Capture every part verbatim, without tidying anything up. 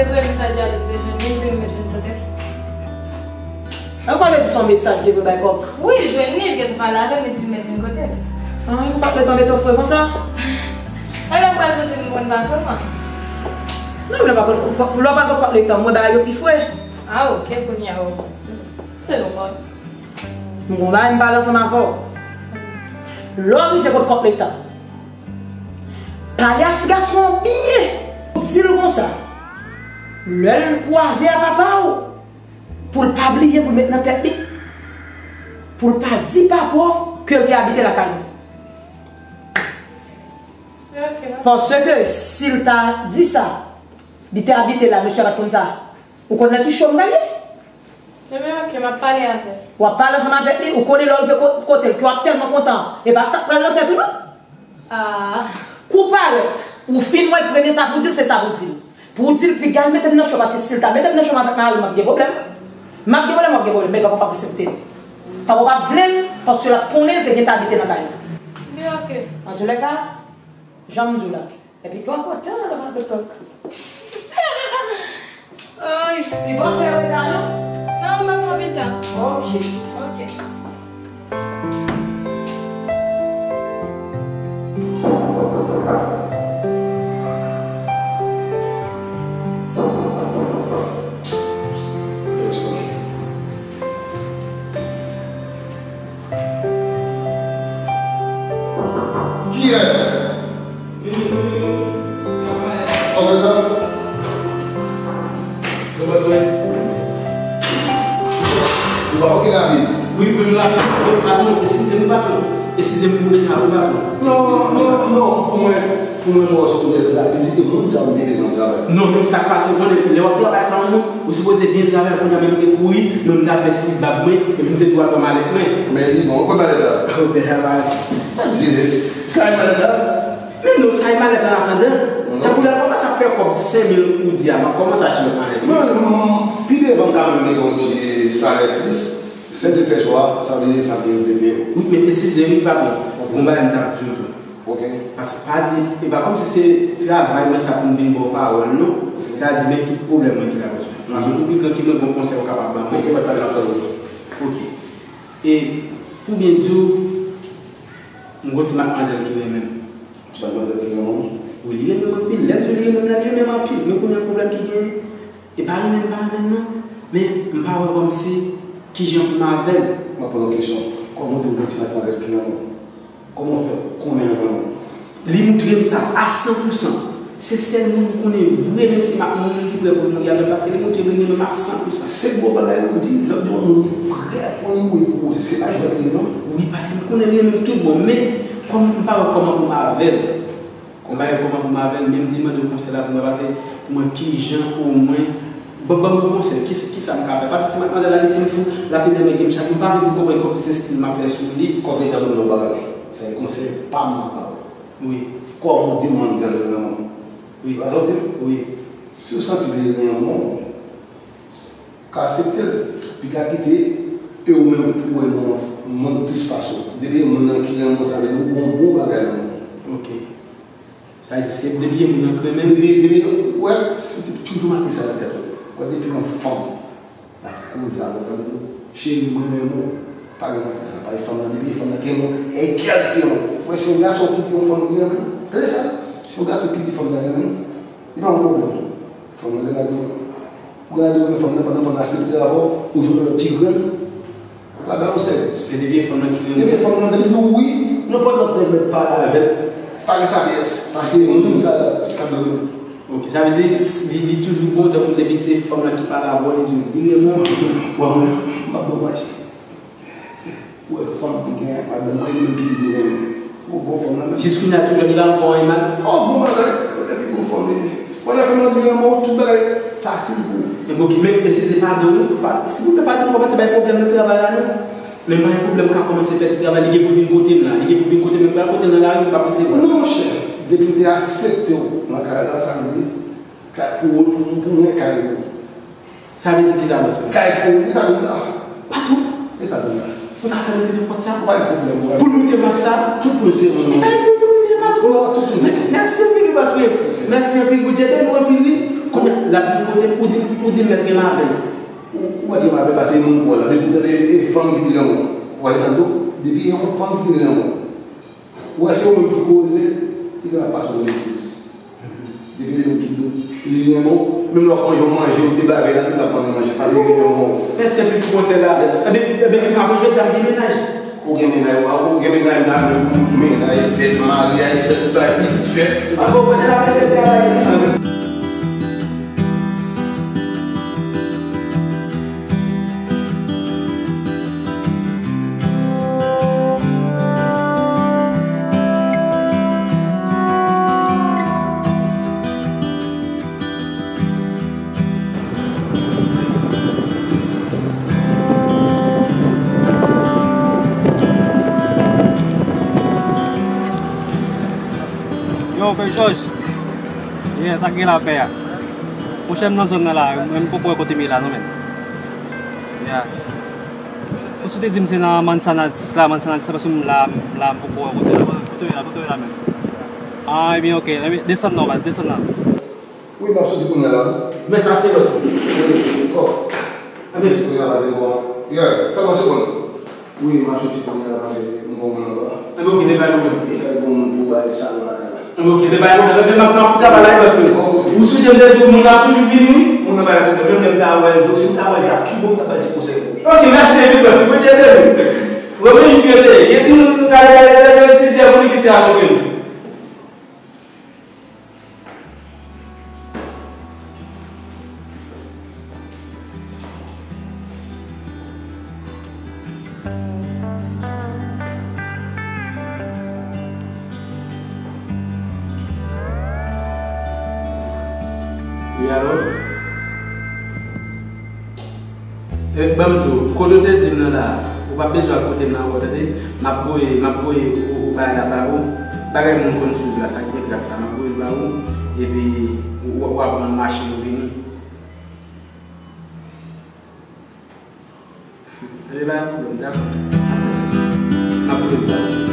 Voye mesaj a li, li te jwenn li, li te met vin kote l. An pale di son mesaj de bay kòk. Wi, li jwenn li, li te pale avè l, li di l met vin kote l. An, ou pa t le tan mete w fre konsa? Alò, m pral santi m konn pa fre, mwen. Non, lè pa konn, lè pa konn kòk le tan, mwen ba yo pi fre. Ah, ok, kounye a, ok. Se bon, bon. M gon bagay m pale ansanm avè w. Lè w rive kot kòk le tan, pale a ti gason an byen. Di l konsa, lè l kwaze a papa w, pou l pa bliye pou l met nan tèt li, pou l pa di papa w ke l te abite lakay nou. Ok. Paske si l ta di sa, li te abite la, mesye a pa t konn sa. Ou konn nan ki cho m pral ye? Ebyen, ok, m ap pale avè l. W ap pale ansanm avèk li, ou konnen lè w rive ko-, kote l, ke w ap tèlman kontan, e pa sa k pral nan tèt ou, non? Ah. Kou parèt, ou fin wè l, premye sa pou w di l, se sa pou w di l. Pou w di l, piga l mete m nan cho, paske si l ta mete m nan cho avèk mari m, m ap gen pwoblèm. M ap gen pwoblèm, w ap gen pwoblèm, men papa w p ap aksepte l. Papa w p ap vle l, paske l ap konnen l te gentan abite nan kay la. Ebyen, ok. Antoulèka, jan m di w la, epi gran kontan nan vann kout kòk. Ay. Li pa fè reta, non? Non, m pa fè anpil tan. Ok. Ok. Kiyès? Kòmanda? Ou pa ok la, wi? Wi, wi, m la. Patwon, eskize m, patwon. Eskize m pou reta, wi, patwon. Non, non, non, pou mwen, pou mwen, mwen, se pou rapidite moun sa m te bezwen travay. Non, men sa k pase, konnen, lè w ap travay ak yon moun, ou sipoze byen travay, kounye a, men m te kouri, men m t ap fè ti bab mwen, epi m te tou al pran malèt mwen. Men li bon, kote malèt la? Ou te travay. Sa e malèt la? Men non, sa e malèt an atandan. Tankou lè m kòmanse ap fè kòb senk mil ou di a, m ap kòmanse achte lòt malèt. Non, non, pi devan m ka menm mete yon ti salè plis, senk mil pèso a, sa vle di sa vle repete yo. Wi, men eskize m, wi, patwon. Gon bagay m t ap di w tou. Ok. Paske pa di, e pa kòmsi se travay mwen sa pou m vin ba w pawòl, non. Sa di, men tout pwoblèm mwen ki la bezwen. Paske ou pi gran ke mwen, gon konsèy ou kapab ban mwen. Ok, pa t pale m ap tande w. Ok. E pou byen di w, m gon ti matmwazèl ki renmen m. Ti matmwazèl ki renmen w? Wi, li renmen m anpil. Lè m di w li renmen m la, li renmen m anpil. Men kounye a pwoblèm ki genyen, e pa renmen m pa renmen m non. Men m pa wè kòmsi kijan pou m avè l. M ap poze w kesyon. Kòman w te wè ti matmwazèl ki renmen w? Kòman w fè konnen l renmen w? Li moutre m sa a san pou san. Se sèl moun ki konnen vre, men se m ap mouri ki prè pou l mouri avè m, paske li moutre m li renmen m a san pou san. Se gwo bagay ou di, lè w di yon moun prè pou l mouri pou ou, se pa jwèt li non. Wi, paske m konnen li renmen m tout bon, men kòm m pa wè kòman pou m avè l. M pa wè kòman pou m avè l, men m te mande w konsèy la pou mwen, paske pou mwen, kijan omwen, ban, ban m yon konsèy, ki, kisa m ka fè? Paske ti matmwazèl la, li fin fou, l ap ede mwen gen chak, m pa vle pou konprann kòmsi se stil m ap fè sou li. Kòm etan m di w yon bagay, se konsèy pa m m ap ba w. Wi. Kòm ou di manzè renmen w. Wi. Ou pa sa w di m? Wi. Si w santi li renmen w, ka aksepte l. Piga kite, e ou menm pou wè moun, moun plis pase w. Depi e moun nan ki renmen w, sa vle di ou gon bon bagay nan men w. Ok. Sa vle di se depi e moun nan ki renmen w. Depi, depi, wè, se te toujou make sa nan tèt ou. Wè, depi yon fanm ap koze avè w, tande, cheri, mwen renmen w. Pa gen mwen fè sa, pa gen fanm nan, depi fanm nan ki renmen w, e kèlke yon. Wè, se yon gason ki di yon fanm ki renmen l. Tande sa, se yon gason ki di fanm nan renmen l, li pa yon pwoblèm. Fanm nan gen dwa di w, ou gen dwa di w renmen fanm nan, pandan fanm nan aksepte avè w, ou jwenn lòt ti grenn. Ou pa ba yon sèvis. Se depi fanm nan ki renmen. Depi fanm nan, depi di w wi, nenpòt lòt nèg mèt pale avè l, pa gen sa pyès. Paske moun sa k ap domine. Ok, sa vle di, li, li toujou bon, tankou depi se fanm lan ki pale avè w, li di w, li renmen w. Bon, mwen, m p ap ba w manti. Ou wè fanm ki gen madanm mwen, li menm ki di li renmen m. Ou bon fanm lan menm. Jis kounye a, tou lè li pa fè w anyen mal. Oh, bon bagay, epi bon fanm li ye. Pandan fanm lan di renmen w, tout bagay fasil pou ou. E bon, ki menm, e si se pa de ou, pa, silvouplè, pa di m kòmanse bay pwoblèm nan travay la, non. Men pa gen pwoblèm, m ka kòmanse fè ti travay, li gen pou l vin kote m la. Li gen pou l vin kote m, men pral kote l nan lari, m p ap resevwa l. Non, monchè, depi m te aksepte w nan kay la, sa vle di, kay pou ou, pou, pou mwen, kay pou ou. Sa vle di kisa, bòs mwen? Kay pou ou, li ka vin la. Patwon. Li ka vin la. Ou ka fè moute nenpòt sa? Pa gen pwoblèm, wi. Pou l moute mach sa? Tout moun se moun. Ebyen, pou l moute, patwon. Non, tout moun se moun. Mèsi, mèsi anpil, wi, bòs mwen. Mèsi anpil, Bondye beni w anpil, wi. L ap vin kote m, ou di, ou di m mèt renmen avè l. Ou, ou mèt renmen avè l paske moun pran w la. Depi w tande e fanm ki di renmen w. Ou wè sa m di w? Depi e yon fanm ki di renmen w. Ou wè se yon moun ki koze, li gen la pase yon betiz. Depi li menm ki di w, li renmen w, menm lè w ap manje yon manje, ou te bay avè l la, li t ap manje manje, pa li renmen w. Mèsi anpil pou konsèy la. Ebyen, ebyen, apre jodi a, m gen mennaj. Ou gen mennaj, ou gen mennaj la, menm mennaj fèt, maryaj fèt, tout bagay pitit fèt. An bon, mwen la mèsi travay. Yo, Pè Jòj. Yeah, sa k gen la, pè a? Monchè, m nan zòn nan la, men m poko wè kote m ye la, non, men. Yeah. Ou si w te di m se nan Manzana dis la, Manzana dis la, paske m la, m la, m poko wè kote w la. Kote w ye la, kote w ye la menm? Ah, ebyen, ok. Ebyen, desann non, baz, desann nan. Wi, m ap soti kounye a la. Mèt pase, baz. Wi, wi, kò. Ebyen. Kounye a, baz, bon. Yeah, tann yon segonn. Wi, m ap soti kounye a, baz, m gon moun anba. Ebyen, ok, men pa gen pwoblèm. Fè bon moun pou bay sa la. Ebyen, ok, men pa gen pwoblèm. Ebyen, m ap, m ap travay la, baz. Ou sonje m te di w, moun nan toujou vini, wi. Moun nan pa gen pwoblèm. Menm lè m ta wè l tou, si m ta wè l, ta pi bon, m ta bay ti konsèy pou ou. Ok, mèsi anpil, baz. Bondye ede nou. Remèt li trete. Gen timoun nou ka, ka, ka, ka, si te pou li ki se a nou menm. Wi, alo? E, ban m di w, kote w te di m nan la, ou p ap bezwen al kote m nan ankò, tande? M ap voye, m ap voye ou, ou bagay la ba ou. Bagay moun konn swiv la, sa ki gen tras la, m ap voye l ba ou, epi ou, ou ap pran mache ou vini. Tande, pa gen pwoblèm, dakò. M ap voye l ba ou.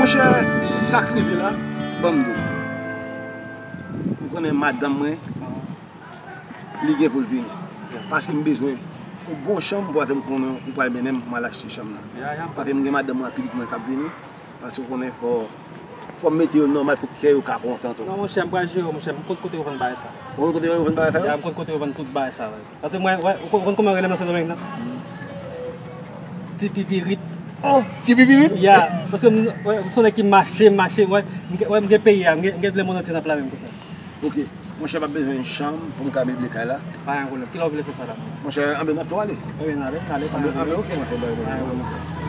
Monchè, sa k rive la, ban m di w. Ou konnen madanm mwen, li gen pou l vini. Paske m bezwen yon bon chanm pou afè m konnen ou pral mennen m, m al achte chanm nan. Paske m gen madanm mwen ak pitit mwen k ap vini. Paske ou konnen fò, fò m mete yo nòmal pou kè yo ka kontan tou. Non, monchè, m pral jere w, monchè. M konn kote yo vann bagay sa. Ou konn kote yo vann bagay sa yo? Ya, m konn kote yo vann tout bagay sa. Paske mwen, wè, ou konn, ou konn kòman yo rele m nan Sendomeng nan? Ti pipirit. Oh, ti pipirit? Ya, paske m, wè, m se yon nèg ki mache, mache, wè, m gen, wè, m gen peyi a, m gen, m gen lemonn antye nan pla men m konsa. Ok. Monchè, m ap bezwen yon chanm pou m ka meble kay la. Pa gen pwoblèm. Kilè w vle fè sa la? Monchè, anben n ap tou ale. Anben n ale, n ale, pa gen pwoblèm. Anben, ok, monchè, pa gen pwoblèm. Pa gen pwoblèm.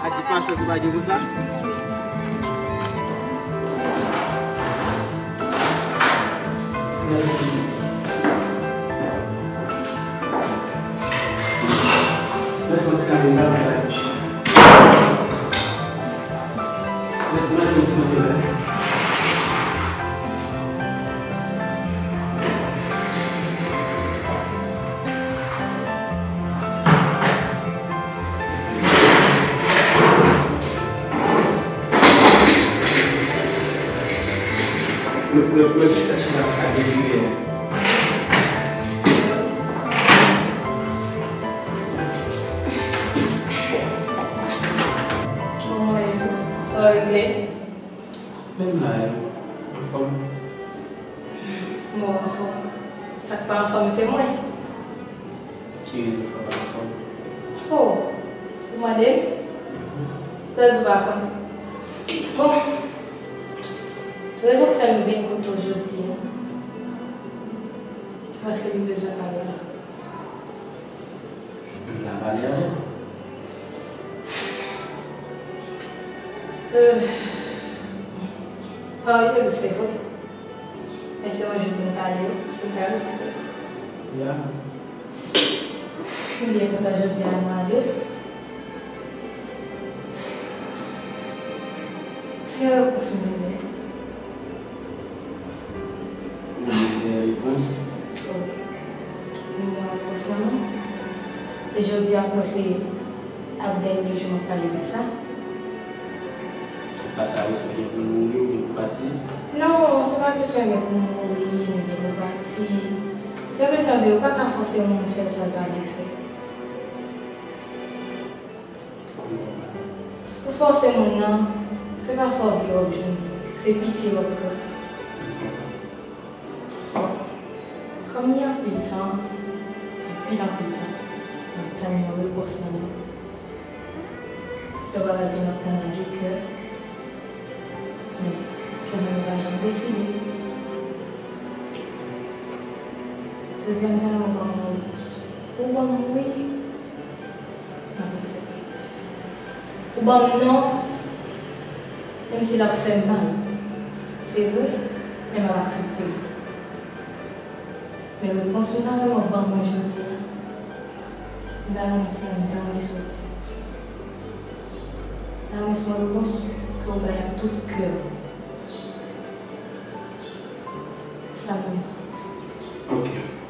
A di pa sa, se pa gen konsa? Mèsi. Mèsi, mèsi, Camille. Mwen, mwen chita, chita, sa delire. Kòman w ye? Sa w regle? Menm la, yo. Anfòm? Mwen anfòm. Sa k pa anfòm, se mwen. Ki rezon fè w pa anfòm? Oh, ou mande m? Tande w pa konn. Bon, rezon k fè m vin kote w jodi a, se paske m bezwen pale avè w. M la pale avè w. Euh, pa rele w, se vre. Men se yon jou pou n pale, wi, pou n pale ti pe. Ya. M byen kontan jodi a, mwen avè w. Se yon repons mwen vle. Ou vle repons? Wi. M gen repons lan, non. E jodi a, m kwè se ap dènye jou m ap pale de sa. Se pa sa, kesyon gen pou mouri oubyen pou pati? Non, se pa kesyon gen pou mouri, ni gen pou pati. Se yon kesyon de ou pa ka fòse moun fè sa l pa vle fè. Si w fòse moun nan, se pa sa w vle w ap jwenn, se piti w ap pote. Bon, kòm ni anpil tan, anpil, anpil tan, m ap tann yon repons nan men w. Yo pa gade m ap tann ak de kè, men kè mwen pa janm deside. Jodi a, m ta renmen w ban m yon repons. Ou ban m wi, m ap aksepte. Ou ban m non, menm si l ap fè m mal. Se vre, men m ap aksepte l. Men repons ou ta renmen w ban mwen jodi a, m ta renmen se anndan w li soti. M ta renmen se yon repons ke w bay ak tout kè w. Se sa m renmen. Ok.